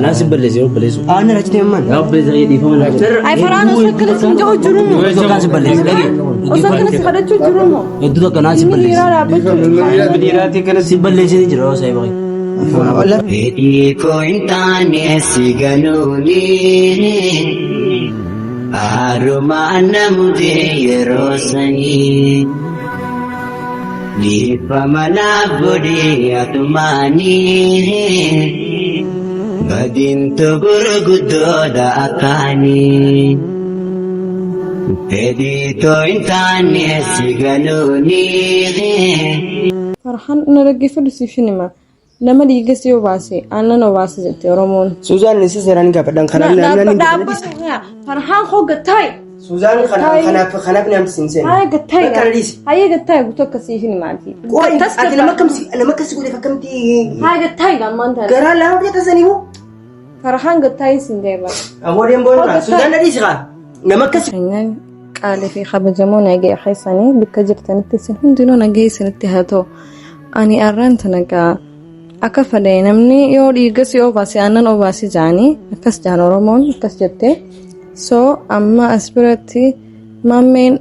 Naan si balleesse obboleessu. Aanna raachitee ammaan. Yaa obboleessa dhiifama naa godhe. Ay faraan osoo akkana siin jedhu jiru moo? Hedduu takkaan si balleesse dhagee. Osoo akkana si kadhachuu jiru moo? Hedduu takka naan si Inni balleesse. dhiiraa dhaabbachuu. Dhiiraatii kana Si balleessee jira yoo saayiba. Fedhii koo hin taane si ganuuni Haarumaan na mudee yeroo sanii Dhiifama naaf godhi atumaanii Badintu gurguddoodha akkaanii Fedhii koo hin taane si ganuuni. Farhaan na dhaggeeffadhu siif hin hima. Nama dhiiga si obaase aannan obaase jette Oromoon. Suzaan isa seeraan gaafadhan kanaaf namni Dhaabbatu Farhaan koo gattaa'e. Suzaan kanaaf kanaaf namni sin seenu. Haaya gattaa'e. Bakka na dhiisi. Haaya gattaa'e guutuu akkasii hin himaati. Qoy ati nama akkam nama akkasi godheef akkamitti Haaya gattaa'e gammaan taate. garaa lama fudhata saniimu. Farhaan gattaa'e sin deema. Amoodeen boona Suzaan na dhiisi kaa nama akkasi. Keenyan qaalii fi kabajamoo nagaya keessanii bakka jirtanitti isin hundinuu nagaya isinitti haa ta'u. Ani arraan tana gaa akka fedhe namni yoo dhiiga si obaase aannan obaase jaanii akkas jaan Oromoon akkas jette. So amma as biratti maammeen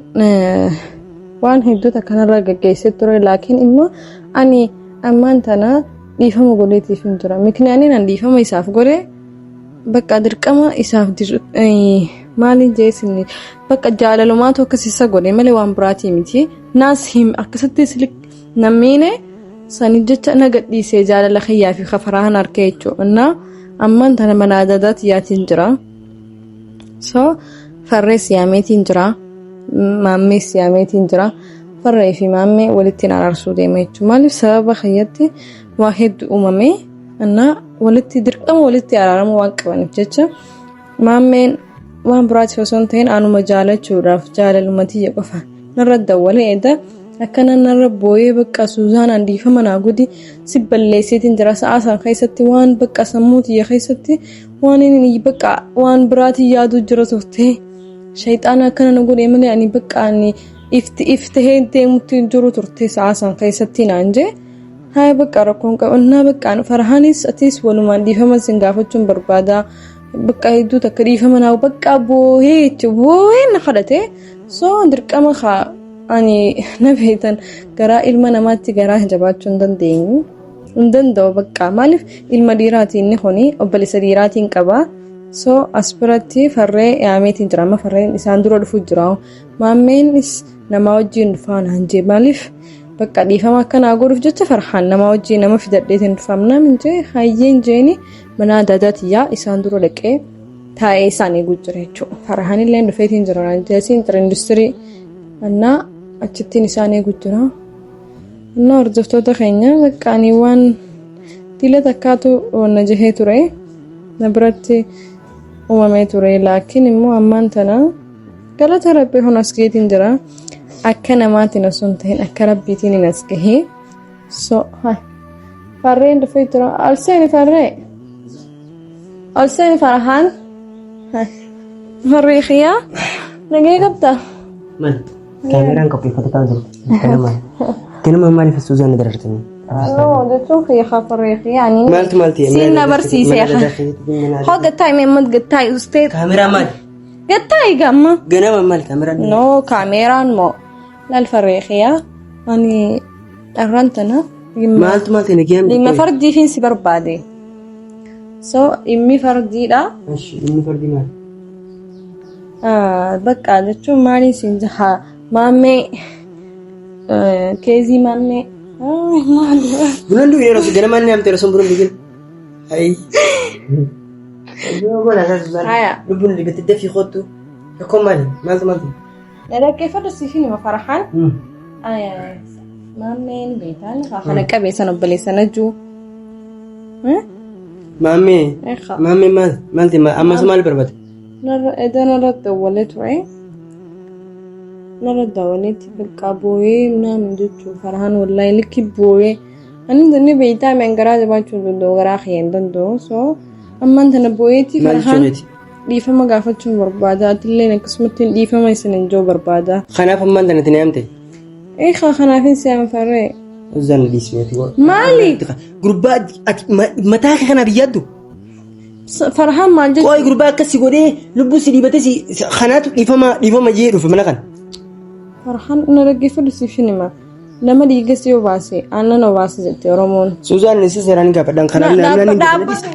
waan hedduuta kanarra gaggeessee ture laakiin immoo ani ammaan tana dhiifama godheetiif hin jira. Mikniyaaniin an dhiifama isaaf godhe bakka dirqama isaaf maaliin jeesinni bakka jaalalumaatu akkas isa godhe malee waan biraatii miti. Naas him akkasatti nammiine sani jecha na gadhiisee jaalala kiyyaa fi kafaraan harkee jechuudha. Innaa ammaan tana mana adaadaa tiyyaatiin jira. So farrees yaameetiin jira. Maammees yaameetiin jira. Farree fi maammee walitti araarsuu deema jechuudha. Maaliif sababa kiyyatti waa hedduu uumame innaa walitti dirqama walitti araaramuu waan qabaniif jecha maammeen waan biraatiif osoo hin ta'in anuma jaalachuudhaaf jaalaluma tiyya qofa narra dawwalee edda akkana narra booyee bakka Suuzaanaan dhiifama naa godhi si balleesseetiin jira sa'aa san keessatti waan bakka sammuu tiyya keessatti waan inni bakka waan biraatiin yaaduu jira turte shayxaana akkana na godhe malee ani bakka ani ifti iftahee deemutti hin jiru turte sa'aa san keessatti naan jee. Haya bakka rakkoon qabannaa bakka farhaanis atis walumaan dhiifama sin gaafachuun barbaada. Bakka hedduu takka dhiifama naa bakka boohee jechuun boohee na kadhate. So dirqama kaa ani na beektan garaa ilma namaatti garaa jabaachuu hin dandeenyu. Hin danda'u bakka maaliif ilma dhiiraati inni kuni obboleessa dhiiraatiin qaba. So as biratti farree yaameetiin jira amma farreen isaan dura dhufu jira. Maammeenis namaa wajjin dhufaa naan jee maaliif bakka dhiifama akka naa godhuuf jecha farhaan namaa wajjin nama fidadheetiin dhufaam naan jee hayyeen jeeni mana adaadaa tiyyaa isaan dura dhaqee taa'ee isaan eeguu jira jechuudha. Farhaan illee dhufeetiin jira naan jee asiin jira industirii annaa achittiin isaan eeguu jira. Annaa hordoftoota keenya bakka ani waan dila takkaatu na jehee ture na biratti uumamee ture laakiin immoo ammaan tana Galata rabbii kun as geetiin jira. Akka namaatiin osoo hin ta'in akka rabbiitiin hin as gahee. So hai. Farreen dhufee jira. Ol seeni farree. Ol seeni farhaan. Hai. Farree kiyyaa. Nagee qabda. Maal? Kaameraan qopheeffate kaa jiru. Ganama. Ganama maaliif Suuzaan na darartanii? No jechuun kiyya haa farree kiyyaa. Ani Maaltu maal ta'e? Siin na barsiisee haa. Hoo gattaa himee ammas gattaa ustee. Kaameraa maali? Gattaa egaa amma. Ganama maal kaameraan? No kaameraan moo laal farree kiyyaa. Ani dharraan tana. Maaltu maal ta'e nagayaan? Dhimma fardiifin si barbaade. So dhimmi fardiidha. Eshi dhimmi fardii maali? Bakka jechuun maaliin siin jaha maammee keezii maammee maali? Bunaan duwwee yeroo ganama inni amtee osoo bunaan dhugin. Ayi. Yoo goona isaa Suzaan. Haya. Lubbuun dibatte dafii kottu. Rakkoon maali? Maaltu maaltu? Na dhaggeeffadhu siif hima Farhaan. Maammeen beektaan kana qabee san obboleessa najuu. Maammee. Eeqa. Maammee maal? Maalti ammas maal barbaade? Narra edda narra dawwalee ture. Narra dawwaleetti bakka booyee naan jechuun Farhaan wallaahi likki booyee. Ani ni beektaa meen garaa jabaachuu hin danda'u garaa kiyya hin danda'u so ammaan tana booyeetti Maal Farhaan jechuun dhiifama gaafachuun barbaada atilleen akkasumatti dhiifama isin hin jiru barbaada. Kanaaf ammaan tana itti yaamte. Eegaa kanaafin si anfarree. Uzaan dhiismeeti. Maali? Gurbaa ati mataa kee kanaaf yaaddu. Farhaan maal jechuudha? Qooyi gurbaa akkas si godhee lubbuu si dhiibatee si kanaatu dhiifama dhiifama jee dhufe mana kana. Farhaan na dhaggeeffadhu siif hin hima. Nama dhiiga si obaase aannan obaase jette Oromoon. Suzaan isa seeraan hin gaafadhaan kanaaf namni hin Dhaabbatu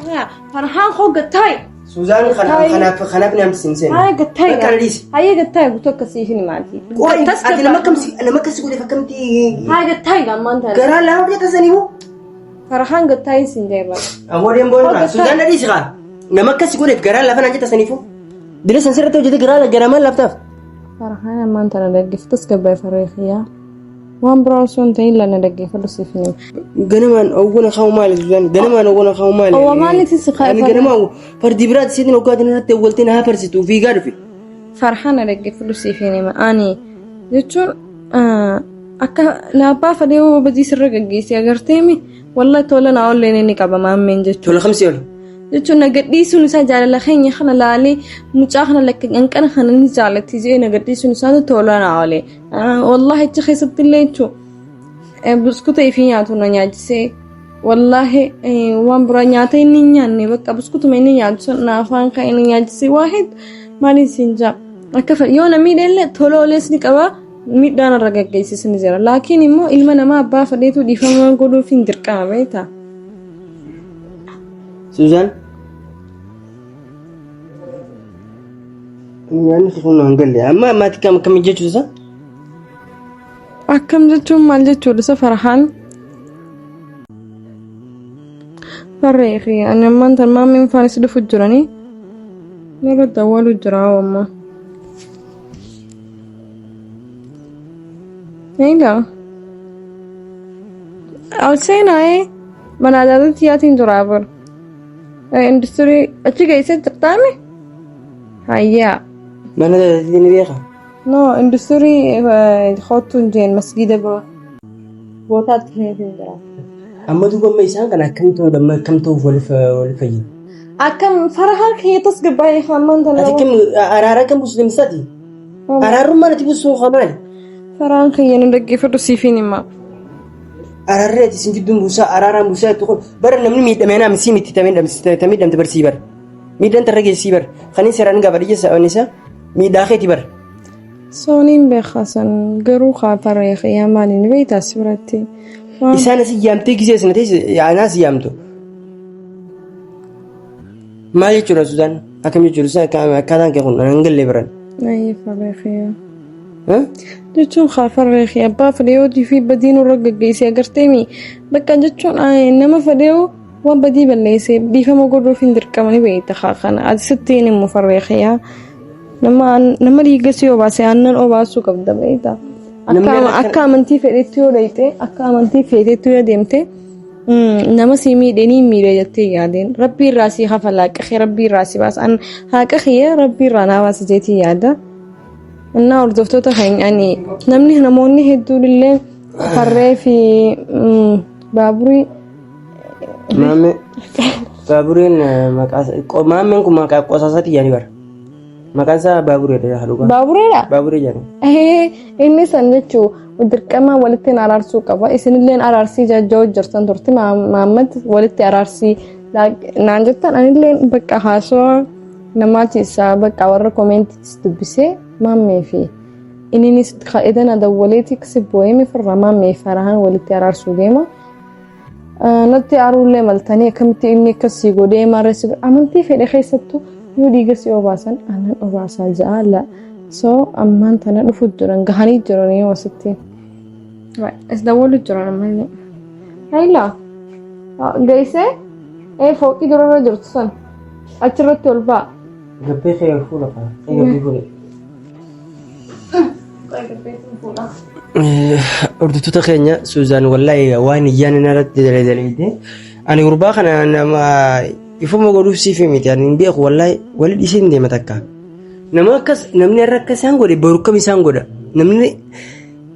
Farhaan koo gattaa'e. Suzaan kanaaf kanaaf namni sin seenu. Haaya gattaa'e. Bakka na dhiisi. Haaya gattaa'e guutuu akkasii hin himaati. Qooyi ati nama akkam si nama akkas si godheef akkamitti Haaya gattaa'e gammaan taane. garaa lama fudhata saniifu. Farhaan gattaa'e sin jeeba. Amoodeen boona Suzaan na dhiisi kaa. Nama akkas si godheef garaa lafa naan jetta saniifu. Dila san sirratti hojjete garaa garaa maal laftaaf. Farhaan ammaan tana dhaggeeffatas gabaa faree xiyyaa. Waan biraa osoo hin ta'in lana dhaggeeffadhu siif hin himu. Ganamaan owwana kaa'u maali Suzaan? Ganamaan owwana kaa'u maali? Owwa maaliif si kaa'e Ani ganamaan fardi biraati seetiin oggaatiin irratti owwaltee na hafarsitu fiigaa dhufe. Farhaan na dhaggeeffadhu siif hin hima. Ani jechuun akka na abbaa fedhee hoo badii sirra gaggeessee agarteemi wallahi tola naa olleen inni qaba maammeen jechuudha. Tola kamsi oli. Jechuun na gadhiisuun isaa jaalala keenya kana laalee mucaa kana lakka qanqana kana ni jaalatti jedhee na gadhiisuun isaa tola naa oole. Wallahi achi keessatti illee jechuun buskuta ifii nyaatu na nyaachisee wallahi waan biraa nyaata inni hin nyaanne bakka buskutuma inni nyaatu sun na afaan kan inni nyaachisee waa hedduu maaliin siin jaa akka fedhe yoo na miidhe illee tola olees ni qaba miidhaan irra gaggeessis ni jira laakiin immoo ilma namaa abbaa fedheetu dhiifama godhuuf hin dirqama beektaa. Suzaan. Nyaanni kun hin galle. Amma ammaatti kam akkam jechuudha isa? Akkam jechuun maal jechuudha isa Farhaan? Farree fi ani ammaan tan maammiin faanis dhufu jiranii narra dawwalu jira amma. Egaa ol seenaa mana ajaa'ibsiisaa yaatiin jira bar. Industirii achi geessee jirtaame? Hayyaa. Mana tajaajilli ni beeka. No, industirii kootu hin jeen masgiida bira. Bootaatti hin jira. Amma duuba amma isaan kana akkam ta'uu amma akkam ta'uuf wal wal fayyadu. Akkam farahaa kiyya tasgabbaa'ee hammaan tana. Ati kam araara kam buusu deemsaati? Araarummaan ati buusu haa maali? Faraan kiyya na dhaggeeffadhu siif hin hima. Araarri ati isin jidduun buusaa araaraan buusaa jettu kun bara namni miidhamee naam sii miti tamee miidhamte barsii bara. Miidhaan tarra geessii bara. Kan seeraan gaafa dhiyya sababni isaa miidhaa keeti bara. Sooniin beekaa san garuu kaa faree kiyyaa maaliin beektaa si biratti. Isaan asii yaamtee gisee sana teesse anaa si yaamtu. Maal jechuudha Suzaan? Akkam jechuudha Suzaan akkaataan kee kun hin galle biran. Ayyee faree kiyyaa. Jechuun kaa farree kiyya abbaa fedhee fi badii nurra gaggeessee agarteemi bakka jechuun nama fedhee waan badii balleessee dhiifama godhuuf hin dirqamani beekta kaa kana ati sitti hin himu farree kiyyaa. Nama nama dhiiga si obaase aannan obaasuu qabda beekta. Akka amantii fedhetti yoo dhayxe akka amantii feetetti yoo deemte nama si miidhe ni miidhe jettee yaadeen rabbii irraa si hafala haqa kee rabbii irraa si baasa an haqa kiyya rabbii irraa naa baasa jeetii yaada. Innaa hordoftoota keenya ani namni namoonni hedduun illee farree fi baaburii. Maammee baabureen maqaa maammeen kun maqaa qosaasaati yaani bara. Maqaan isaa baabureedha dhugaa. Baabureedha? Baaburee jedhama. Inni san jechuun dirqama walitti araarsuu qaba. Isinillee araarsii jajja'uu jirtan turte Maammad walitti araarsii naan jettan anillee bakka haasawaa namaati isaa bakka warra koomentiitis dubbisee maammee fi inninis edana dawwaleeti si boo'ee firra maammee fi Farahaan walitti araarsuu deema. Natti aaruullee maltanii akkamitti inni akkasii godhee maarreessi amantii fedhe keessattuu yoo dhiiga si obaasan aannan obaasaa ja'a la soo ammaan tana dhufu jiran gahanii jiran yoo asitti. As dawwalu jiran ammallee. Hayla geessee ee fooqii durarra jirtu san achirratti ol ba'a. Gabbee kee fuula qaba. Gabbee fuula. Hordoftoota keenya Suuzaan wallaahi waan iyyaan irratti dalaydee ani gurbaa kana nama ifuma godhuuf siif miti ani hin beeku wallaahi wali dhiisee hin deema takka. Nama akkas namni har'a akkas isaan godhe boru akkam isaan godha namni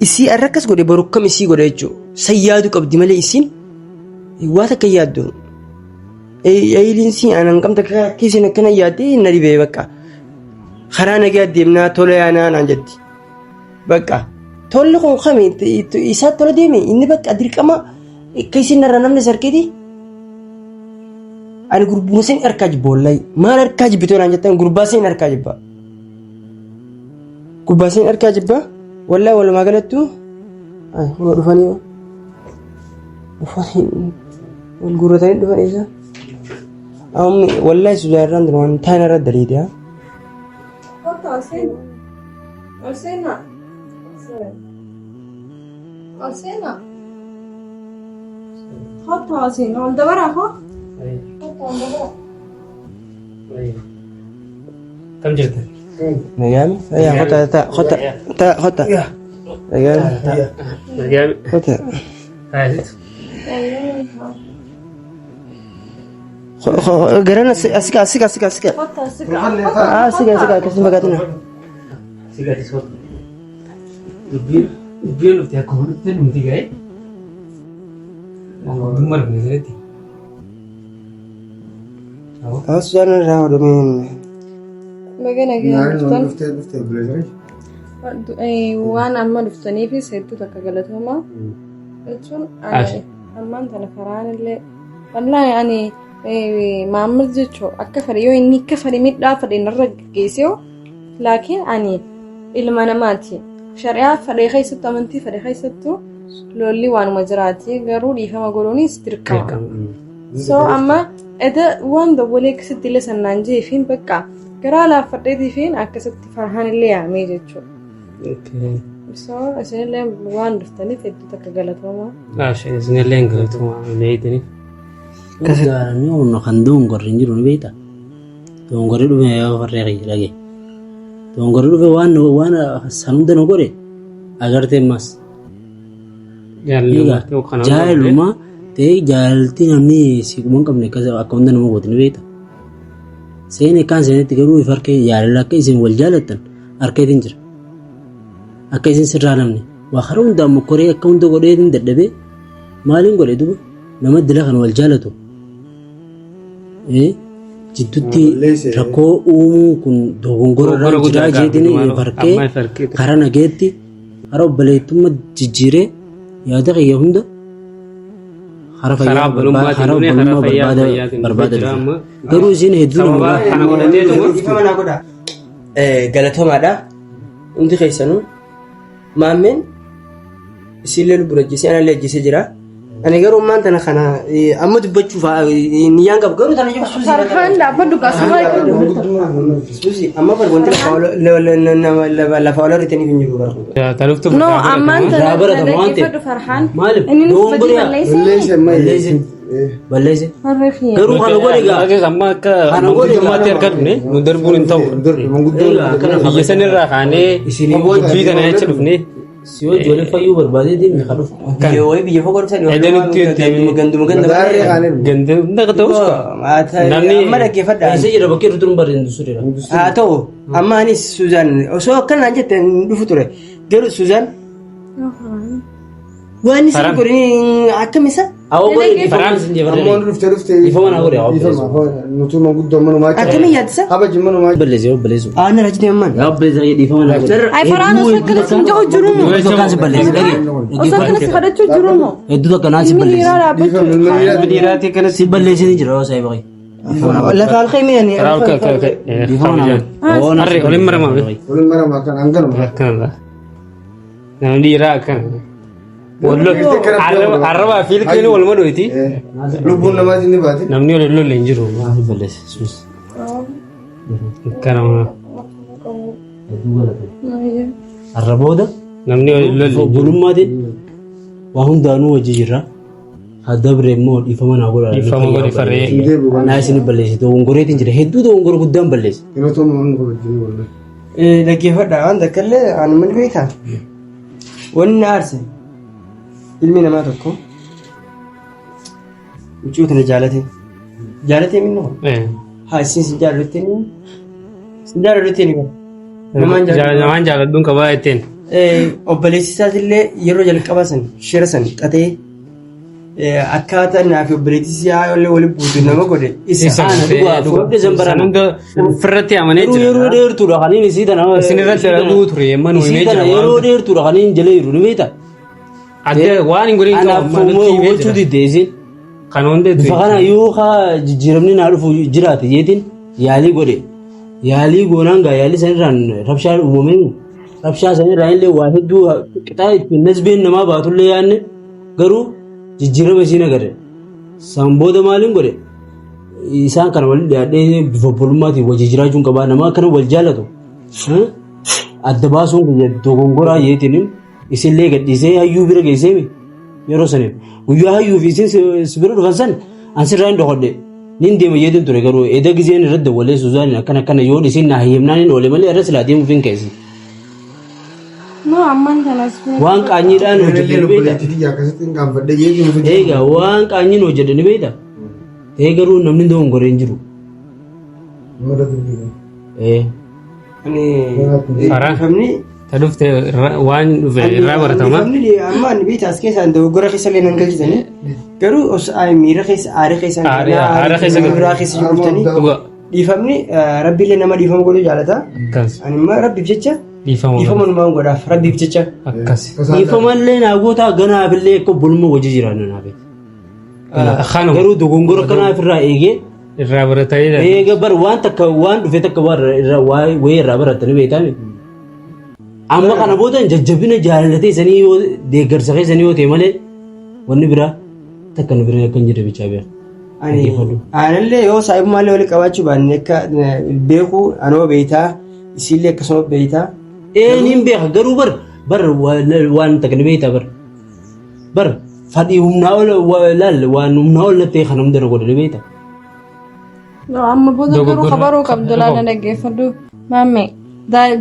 isii har'a akkas godhe boru akkam isii godha jechuudha. San yaadu qabdi malee isiin waa takka hin yaaddu. Eeyiliin si anan qabda akka isin akkana yaaddee na dhibee bakka. Karaa nagaa deemnaa tola yaanaa naan jetti. Bakka tolli kun kami isaa tola deeme inni bakka dirqama akka isin irra namni sarkeeti. Ani gurbuma sin harkaa jibba wallahi. Maal harkaa jibbitoo naan jettan gurbaa sin harkaa jibba. Gurbaa sin harkaa jibba. Wallahi walumaa galattu ay huma dhufanii dhufanii wal guurratanii dhufanii isa. Amma wallahi Suzaan irraan tun waan taane irra daliidha. Kottu ol seenaa. Ol seenaa. Ol seenaa. Kottu ol seenaa. Ol dabaraa koo. Kottu ol dabaraa. Kam jirta? Nagaami? Ayyaa kota ta kota ta kota. Nagaami? Nagaami. Kota. Taasisu. Garana asika asika asika asika. Kottu asika. Asika asika akkasii fakkaatuna. Sigati soota. Dubbiin dubbiin dhufte akkuma dhufte dhumti ga'e. Manguddummaa dhufne sirriitti. Suzaan irraa hodhameen. Baga nagaan dhuftan. Dhuftee dhuftee obboleessa. Waan amma dhuftaniifis hedduu takka galatoomaa. Jechuun ani Ashi. ammaan tana karaan illee wallaahi ani maammil jechuun akka fedhe yoo inni akka fedhe miidhaa fedhe narra geessee laakiin ani ilma namaati. Shari'aa fedhe keessattuu amantii fedhe keessattuu lolli waanuma jiraati garuu dhiifama godhuunis dirqama. So amma eda waan dawwalee akkasitti illee sannaan jeefiin bakka garaa laaffadheetiifiin akkasitti farhaan illee yaamee jechuudha. So isinillee waan dhuftaniif hedduu takka galatoomaa. Ashi isinillee galatoomaa meeytiniif. Namni humna kan dogongorre hin jiru ni beekta. Dogongorri dhufe yoo farree kiyya dhage. Dogongorri dhufe waan waan san hunda nu godhe agartee ammas. Jaalalummaa ta'ee jaalalti namni si quba hin qabne akka hunda nama goote ni beekta. Seene kaan seenetti garuu if harkee jaalala akka isin wal jaalattan harkeetiin jira. Akka isin sirraa namni waa karaa hundaan mokkoree akka hunda godheetiin dadhabee maaliin godhe duba nama dila kan wal jaalatu. Jidduutti rakkoo uumuu kun dogongora irraa jiraa jeetiin if harkee karaa nageetti karaa obboleettummaa jijjiiree yaada kiyya hunda karaa fayyaa karaa obbolummaa barbaada barbaada dhufe. Garuu isin hedduu nama Kana godhatee Dhiifama naa godhaa. Galatoomaadha. Hundi keessanuu maammeen isiillee lubbuun ajjeesee anallee ajjeesee jira. Ani garuu ammaan tana kana amma dubbachuuf niyyaan qabu garuu tana jiru suusii. Farhaan dhaabbadhu gaasuma Suusii amma bar wanti lafa ol arritaniif hin jiru bara. Taluftu No ammaan tana Irraa baratama waan ta'eef. dhaggeeffadhu Farhaan. Maaliif? Inni nuuf badii Dogongora balleessee. balleesse. Balleesse. Farree kiyya. Garuu kana godhe gaa. Amma akka Kana godhe gaa. manguddommaatti harka dhufne nu darbuun hin ta'u. Biyya sanirraa kaanee dubbii kana jecha dhufne Si yoo ijoollee fayyuu barbaadee deemne kan dhufu. Biyya wayii biyya fagoo dhuftan Edaa nutti itti- ganduma ganda Madaarree kaanee ganda hunda akka ta'us Namni- Amma dhaggeeffadha. Eessa jira bakkee irratti hin barreen dusuudha. Haa ta'u amma anis Suzaan osoo akkanaan jette hin dhufu ture garuu Suzaan waan isin Faraan. godhin akkam isa Awwa godhe Faraan. Ammoo dhuftee dhuftee. Dhiifama naa godhe, awwa Dhiifama. Nuti manguddoo manumaa. Akkamiin yaaddisa? Kabaji manumaa. Balleesse obboleessu. Aanna rajitee ammaan. Yaa obboleessa dhiifama naa godhe. Ay Farhaan osoo akkana sin jedhu jiru moo? Hedduu takkaan si balleesse dhage. Osoo akkana si kadhachuu jiru moo? Hedduu takka naa si Ilmi balleesse. dhiiraa dhaabbachuu. Ilmi dhiiraatii akkanas Si balleesse ni jira yoo saayiba kee. Lafa halkee mi'ani. karaa ol ka'e Dhiifama naa godhe. Harree waliin maramaa be. Waliin maramaa kan hanganuma. Akkana. Namni dhiiraa akkana. Arrabaa fi ilkeen waluma dhoyti. Lubbuun namaas inni baate. Namni wal lolle hin jiru. Naa si balleesse sus. Akkana. Hedduu galate. Har'a booda Namni wal lolle hin jiru. obbolummaatiin waa hundaanuu wajji jirra. Haa dabre immoo dhiifama naa godha. Dhiifama godhi farree. Hin deebi'u waan. Naa isin balleesse dogongoreetiin jira hedduu dogongora guddaan balleesse. Yeroo waan kabajjinii wallee. Dhaggeeffadha waan takka illee ani mani beekaa. Wanni na aarse ilmi namaa tokko mucuu tana jaalate. Jaalatee minni kun haa isin sin jaalatee sin jaalatee ni Namaan jaalladhu. Namaan jaalladhuun qabaa jetteen. Obboleessi isaatillee yeroo jalqaba san shira san xaxee akkaataa naa fi obboleettii isaa illee walitti buutu nama godhe isa. Isa Ana dhugaa fudhadhe san San barana. hunda ofirratti amanee Yeroo jira. yeroo dheertuudha kan inni isii tana. Isin irratti dalaguu ture amma nu Isii himee tana jira. yeroo dheertuudha kan inni jala jiru ni beektaa? Adda waan hin godhin qabu Anaaf amma nutti himee hubachuu jira. didde isiin. Kan hundee Bifa kana yoo kaa jijjiiramni naa dhufu jiraate jeetiin yaalii godhe. Yaalii goonaan gaa yaalii sanirraan rabshaan uumamee rabshaa sanirraan illee waa hedduu qixaa ittiin nasbeen namaa baatullee yaadne garuu jijjiirama isiin agarre. San booda maaliin godhe isaan kana waliin dhiyaadhee bifa obbolummaatiin wajji jiraachuun qabaa nama akkana wal jaalatu adda baasuun kiyya dogongoraa jeetiin isinlee gadhiisee hayyuu bira geessee yeroo saniif guyyaa hayyuu fi isin si bira dhufan san an sirraa hin dhokodhe nin deema jeetiin ture garuu eda gizeen irratti dawwalee Suuzaaniin akkana akkana yoo isin na hayyamnaan hin oole malee irra silaa deemuuf hin keessi. No ammaan tanas Waan qaanyiidhaan hojjedhe ni beekta. Obboleettii tiyya akkasitti hin qaanfadhe jeetiin ofi. Egaa waan qaanyiin hojjedhe ni beekta. Ta'ee garuu namni dogongoree hin jiru. Mara dubbii. Ee. Ani Karaa. dhiifamni Ta dhufte waan dhufe irraa baratama. Dhiifamni amma ani beektaa as keessaan dogoggora keessa illee nan galchitanii garuu osoo miira keessa aarii keessa Aara keessa nama biraa keessa jirtanii Dhuga. dhiifamni rabbiillee nama dhiifama godhuu jaalata. Akkas. Ani immoo rabbiif jecha Dhiifama. dhiifama numaan godhaaf rabbiif jecha. Akkas. Dhiifamallee naa gootaa ganaafillee akka obbolummaa wajji jiraannu naaf. Kanuma. Garuu dogongora kanaaf irraa eegee Irraa baratanii eega bar waan takka waan dhufe takka waan irraa wayii irraa baratanii beektaami. Amma kana booda jajjabina jaalatee isanii yoo deeggarsa keessanii yoo ta'e malee wanni biraa takka nu bira akka hin jirre bichaa beeka. Ani Dhaggeeffadhu. aanallee yoo saahibummaallee waliin qabaachuu baanne akka beeku anoo beektaa isiillee akkasuma beektaa. Ee niin beeka garuu bar bar waan takka ni beektaa bar bar fadhii humnaa ol laal waan humnaa ol nattee kan hunda na godhe ni beektaa. No, amma booda garuu Dogoggora- kabaroo qabdu laala dhaggeeffadhu. Maamme,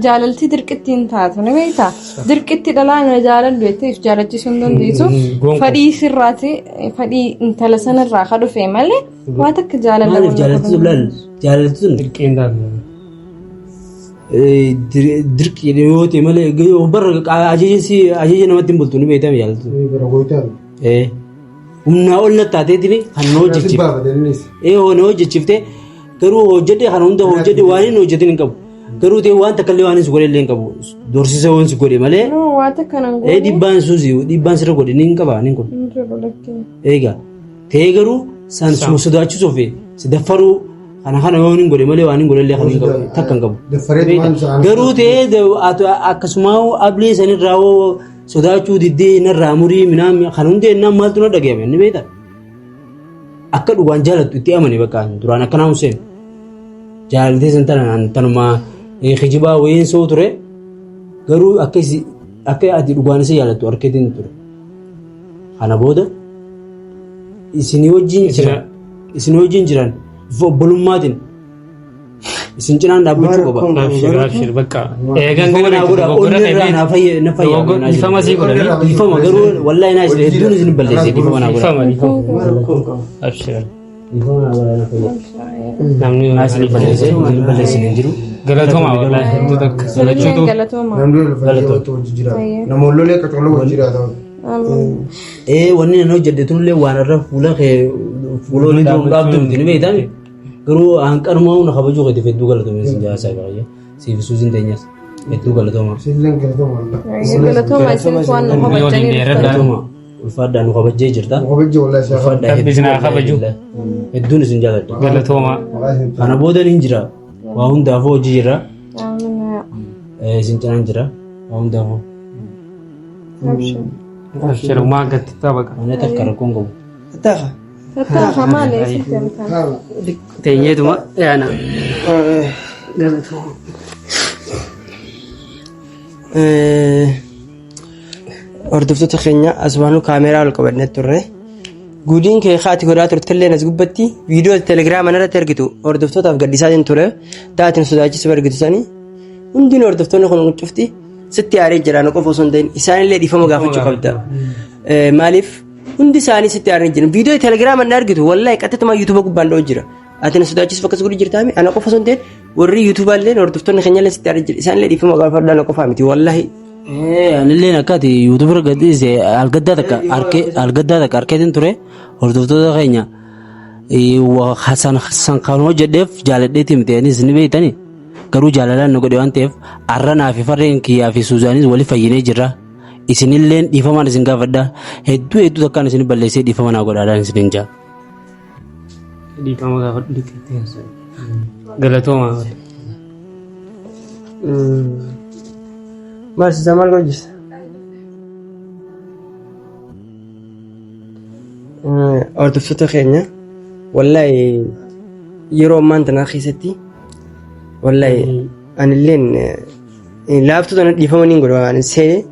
jaalalti dirqitti hin taatu ni beektaa? Dirqitti dhalaa na jaaladhu jettee if jaalachisuu hin dandeessu. Gonkumaa. Fadhii sirraati, fadhii intala sanarraa ka dhufe malee waa takka jaalala Maaliif wanna jaalalti sun godhamu. laal jaalalti sun Dirqiin taatu. dirqii yoo ta'e malee yoo bar ajaja si ajaja namatti hin bultu ni beektaa jaalalti sun. Bara goitaan. Ee humnaa ol na taateetini kan na Si hojjechiifte. baafate innis. Ee hoo na hojjechiifte garuu hojjedhe kana hunda hojjedhe waan hin hojjetin hin qabu. Garuu ta'e waan takka illee waan hin si godhe illee hin qabu. Doorsisa waan si godhe malee No, waa takka nan ee goone. dhiibbaan suusi dhiibbaan sirra godhe ni hin qaba ni kun. Hin jiru lakkee. Egaa ta'ee garuu san suma sodaachisuu fi si daffaruu kana kana yoo hin godhe malee waan hin godhe illee kan hin qabu takka hin qabu. Daffareetu waan sa'aan. Garuu ta'ee akkasuma ablee sanirraa hoo sodaachuu diddee narraa murii minaan kan hundi ennaan maaltu na dhagayame ni beekta. Akka dhugaan jaalattu itti amane bakka duraan akkanaa Hussein. Jaalatee san tana tanuma kijibaa wayiin soo ture garuu akka akka ati dhugaan isa jaalattu arkeetiin ture. Kana booda isinii wajjin jira isinii wajjin jiran bifa obbolummaatiin isin cinaan dhaabbachuu qaba. Abshir abshir bakka. Eegan Dhiifama gara naa godha dogoggora onni irraa naa fayya na fayya. Dogoggora dhiifama sii godhanii. Dhiifama garuu wallahi naa isin hedduun isin balleesse dhiifama naa godha. Dhiifama dhiifama. Abshir. Dhiifama naa godha na fayya. Namni Naa isin balleesse isin balleesse hin jiru. Galatooma wallahi hedduu takka. Isinillee galatooma. Namni wal fayyee wajji jiraata. Namoonni lolee qacoloo wajji jiraata. Amiin. Ee wanni nan hojjedhe tunillee waan irra fuula kee fuula olii dura dhaabdu miti ni beektaa garuu hanqanumaa na kabajuu keetiif hedduu galatoomee sin jaasaa baay'ee siif suusin teenyas hedduu galatooma. Isinillee galatooma wallahi. Galatooma isinis waan nu kabajjaniif. Galatooma ulfaadhaa nu kabajjee jirta. Nu kabajje wallahi isaa. Ulfaadhaa Rabbi isin haa hedduu kabaju. hedduun isin jaaladha. Galatooma. Kana booda ni jira waa hundaafuu hojii jira Amiin. isin cinaan jira waa hundaafuu. Abshir. Abshir maa gatti tabaqa. Mana takka rakkoon qabu. Tafa. Tattaafa maali sitti himtan? Teenyeetuma yaana. Hordoftoota keenya asumaanuu kaameeraa ol qabannee turre. Guudiin kee haati godhaa turtellee as gubbatti viidiyoo telegiraama irratti argitu hordoftootaaf gaddisaatiin ture taatiin sodaachisuu argitu sanii hundinuu hordoftoonni kun cufti sitti aaree jira nu qofa osoo hin ta'in isaanillee dhiifama gaafachuu qabda. Maaliif hundi isaanii sitti aaranii jiran viidiyoo telegiraama inni argitu wallahi qaxxituma yuutuuba gubbaan dha'u jira. Ati na sodaachisuuf akkas godhu jirtaami ana qofa osoo hin ta'in warri yuutuuba illee hordoftoonni keenya illee sitti aaranii jira isaanillee dhiifama gaafadhaa na qofaa miti wallahi. Anilleen akka ati yuutuuba irra gadhiise algaddaa takka arkee algaddaa takka arkeetiin ture hordoftoota keenya san san kan hojjedheef jaaladheetii miti anis ni beektani. Garuu jaalalaan nu godhe waan ta'eef arra naa fi farreen kiyyaa fi Suuzaanis wali fayyinee jirra. Isinilleen dhiifamaan isin gaafadha. Hedduu hedduu takkaan isin balleessee dhiifama naa godhaadhaan isinin jaa. Dhiifama gaafadhu liqiitti. Galatoomaa. Maal sisaa maal hojjeta? Hordoftoota keenya wallahi yeroo ammaan tanaa keessatti wallahi anilleen laaftuu tana dhiifama niin godha waan seene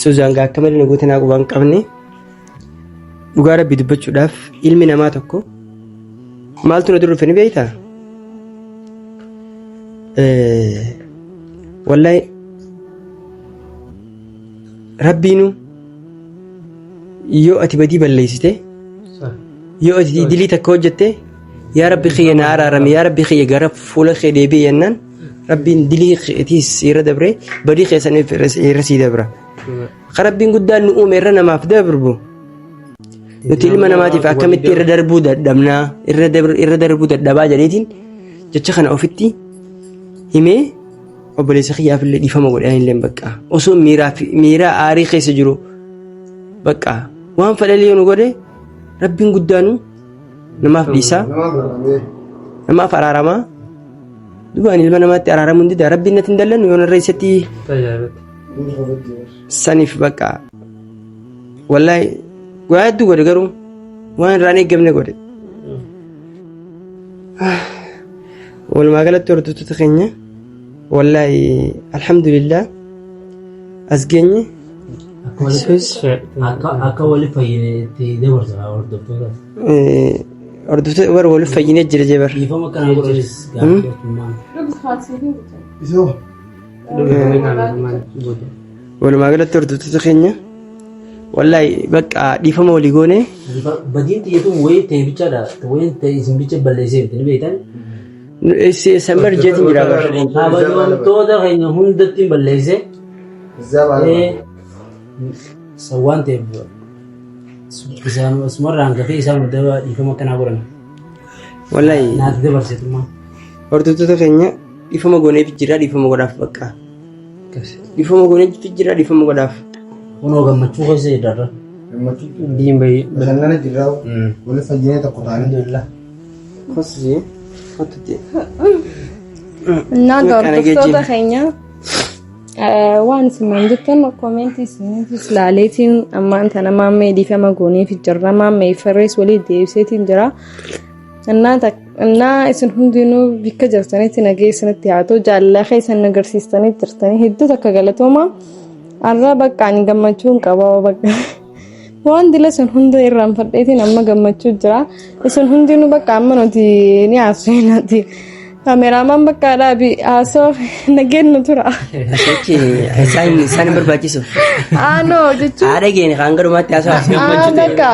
Suzaan gaa akka malee nagoota naa qubaan qabne dhugaa rabbi dubbachuudhaaf ilmi namaa tokko maaltu na dura dhufe ni beektaa? Wallahi rabbiinu yoo ati badii balleessite yoo ati dilii takka hojjette yaa rabbi kiyya na araarami yaa rabbi kiyya gara fuula kee deebi'i jennaan rabbiin dilii keetiis irra dabre badii keessan irra sii dabra. Ka rabbiin guddaan nu uume irra namaaf darbu nuti ilma namaatiif akkamitti irra darbuu dadhabnaa irra darbuu dadhabaa jedheetiin jecha kana ofitti himee obboleessa kiyyaaf illee dhiifama godhe ani illee bakka osoo miiraa fi miiraa aarii keessa jiru bakka waan fedhallee yoo nu godhe rabbiin guddaanu namaaf dhiisaa namaaf araaramaa duuba ani ilma namaatti araaramuu hin dida rabbiin natti hin dallannu yoo narra isatti saniif bakka wallaahi waa hedduu godhe garuu waan irraa hin eeggamne godhe. Walumaa galatti hordoftoota keenya wallaahi alhamdulillah as geenye. Akka wali fayyine itti dabarsa hordoftoota. Hordoftoota bara wali fayyine jira jee bara. Dhiifama akkanaa godhanis gaaffii Isoo. Walumaa galatti hordoftoota keenya Wallaahi bakka dhiifama walii goone. Badiin xiyyeetu wayii ta'e bichaadha. Wayii ta'e isin bicha balleessee miti ni beektan. Sambar jeetiin jira bar. Kabajamtoota keenya hundatti hin balleesse. San waan ta'eef isaan asumarraan gafee isaan hunda dhiifama akkanaa godhan. Wallaahi Naaf dabarseetummaa. hordoftoota keenya dhiifama gooneef jira dhiifama godhaaf bakka. Dhiifama gooneef jira dhiifama godhaaf. Kunoo gammachuu keessa jirra. Gammachuu. Diin bayyee. Bashannana jirraa wali fayyinee tokko taanee. Alhamdulillah. Kossi kottutti. Innaa Kana hordoftoota geejjiba. keenya waan isin naan jettan koomentii isiniifis laaleetiin ammaan tana maammee dhiifama gooneef jirra maammee farrees walii deebiseetiin jira. Innaa isin hundinuu bikka jirtanitti nagee isinitti haa ta'u jaalala keessan agarsiistanii jirtanii hedduu takka galatooma. Har'a bakka ani gammachuu hin qaba bakka. Waan dila sun hunda irraanfadheetiin amma gammachuu jira. Isin hundinuu bakka amma nuti ni haasofnati. Kaameraamaan bakka dhaabi haasoo nageen nu tura. Jechi isaan isaan hin barbaachisu. Aanoo jechuun. Haadha geeni kan garumaatti haasoo Aa bakka.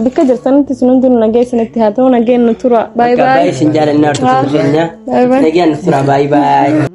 Bikka jirtanitti isin hundinuu nagee isinitti haa ta'u nageen nu tura. Baay'ee Baay'ee isin jaalannaa hordoftoota keenya. Baay'ee. Nageen nu tura baay'ee baay'ee.